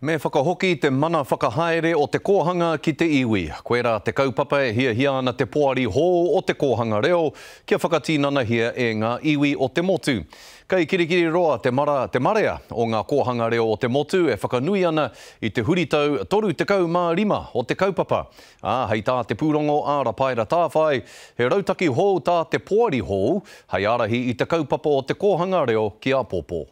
Me whakahoki te mana whakahaere o te kōhanga ki te iwi. Koirā te kaupapa e hiahia ana te poari hou o te kōhanga reo kia whakatinanahia e ngā iwi o te motu. Kei Kirikiriroa te mara, te marea o ngā kōhanga reo o te motu e whakanui ana i te huritau 35 o te kaupapa. Ā, hei tā te pūrongo a Rapaera Tāwhai, he rautaki hou tā te poari hou hei ārahi i te kaupapa o te kōhanga reo ki āpōpō.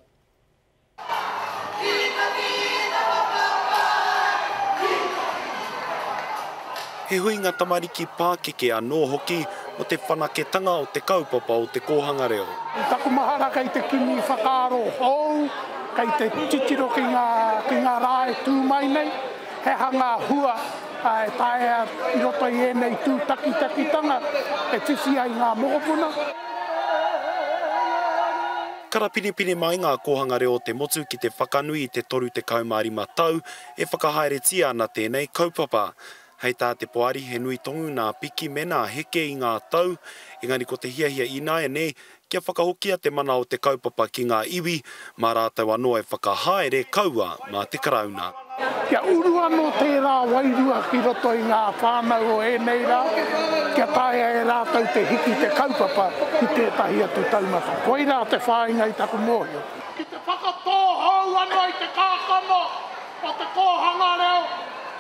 He huinga tamariki pākeke anō hoki mō te whanaketanga o te kaupapa o te kōhanga reo. I taku mahara kei te kimi whakaaro hou, kei te titiro ki ngā, ki ngā rā e tū mai nei, he aha ngā hua e taea i roto i ēnei tūtakitakitanga e whiwhi ai ngā mokopuna. Karapinepine mai ngā kōhanga reo o te motu ki te whakanui i te 35 tau e whakahaeretia ana tēnei kaupapa. Hei tā te poari he nui tongu nā piki me nā heke i ngā tau, engari ko te hiahia ināianei kia whakahokia te mana o te kaupapa ki ngā iwi, mā rātou anō e whakahaere kaua mā te Karauna. Kia uru anō tērā wairua ki roto i ngā whānau o ēnei rā, kia taea e rātou te hiki te kaupapa ki tētahi atu taumata. Koirā te whāinga i taku mōhio. Ki te whakatōhou anō i te kākano o te kōhanga reo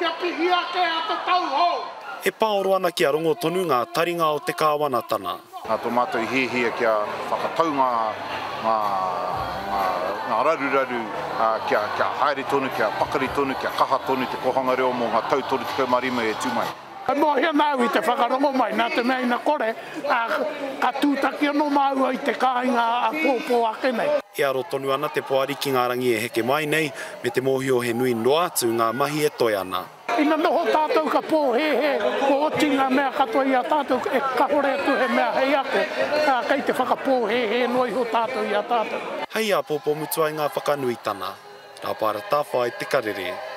kia pihi ake a te tauhou. E pāoro ana kia rongo tonu ngā taringa o te kāwanatana. Nā tō mātou hiahia kia whakatau ngā, ngā, ngā, ngā raruraru, ā, kia, kia haere tonu, kia pakari tonu, kia kaha tonu te kōhanga reo mō ngā tau 35 e tū mai. E mōhio ana au i te whakarongo mai, nā te mea ina kore, ā, ka tūtaki anō māua i te kāinga āpōpō ake nei. E aro tonu ana te poari ki ngā rangi e heke mai nei, me te mōhio he nui noa atu ngā mahi e toe ana. Ina noho tātou ka pōhēhē, kua oti ngā mea katoa i a tātou, e kahore atu he mea hei ako, ā, kei te whakapōhēhē noa iho tātou i a tātou. Hei āpōpō mutu ai ngā whakanuitana. Rāpara Tawhai Te Karere.